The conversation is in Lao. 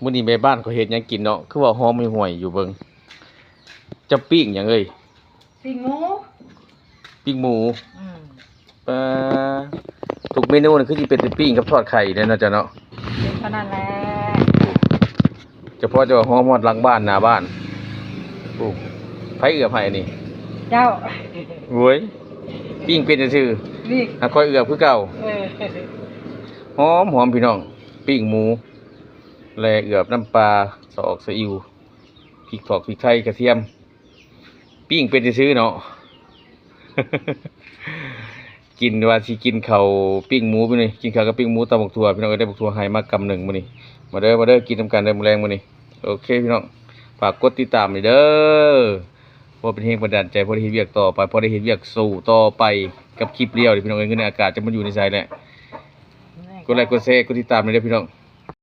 ມື້ນີ້ແມ່ບ້ານເຂົາເຮັດຫຍັງກິນເນາະ ຄືວ່າຫອມຫ່ວຍໆຢູ່ເບິ່ງ. ເຈົ້າປີ້ງຫຍັງເອີຍ? ປີ້ງໝູ. ປີ້ງໝູ. ອືມ. ປາ ທຸກເມນູນີ້ຄືຊິເປັນແຕ່ປີ້ງກັບທອດໄຂ່ແດ່ເນາະເຈົ້າເນາະ. ເປັນເທົ່ານັ້ນແຫຼະ. ສະເພາະເຈົ້າຫອມຮອດຫຼັງບ້ານໜ້າບ້ານ. ໂອ້ ໃຜເອືອບໃຫ້ນີ້? ເຈົ້າ. ໂອ້ຍ ປີ້ງເປັນຊື່ໆ. ນີ້ ຫາຂ້ອຍເອືອບຄືເກົ່າ. ເອີ ຫອມໆ ພີ່ນ້ອງ ປີ້ງໝູ ແລະ ເອືອບນ້ຳປາ ຊອກ ຊະອິ້ວ ພິກຖອກ ພິກໄທ ກະທຽມ. ປີ້ງເປັນຊື່ໆເນາະ. ກິນວ່າຊິກິນເຂົ້າປີ້ງໝູມື້ນີ້ ກິນເຂົ້າກັບປີ້ງໝູ ຕຳບັກຖົ່ວ ພີ່ນ້ອງເອີຍ. ໄດ້ບັກຖົ່ວໄຮ່ມາກຳໜຶ່ງມື້ນີ້. ມາເດີ ມາເດີ ກິນນຳກັນເດີມື້ແລງມື້ນີ້. ໂອເຄພີ່ນ້ອງ ຝາກກົດຕິດຕາມນີ້ເດີ ເພາະເປັນແຮງບັນດານໃຈ ພໍໄດ້ເຮັດວຽກຕໍ່ໄປ ພໍໄດ້ເຮັດວຽກສູ້ຕໍ່ໄປກັບຄລິບລຽວນີ້ ພີ່ນ້ອງເອີຍ. ເງິນໃນອາກາດຈະມັນຢູ່ໃນໃສແຫຼະ. ກົດໄລກ໌ ກົດແຊ ກົດຕິດຕາມນີ້ເດີພີ່ນ້ອງ.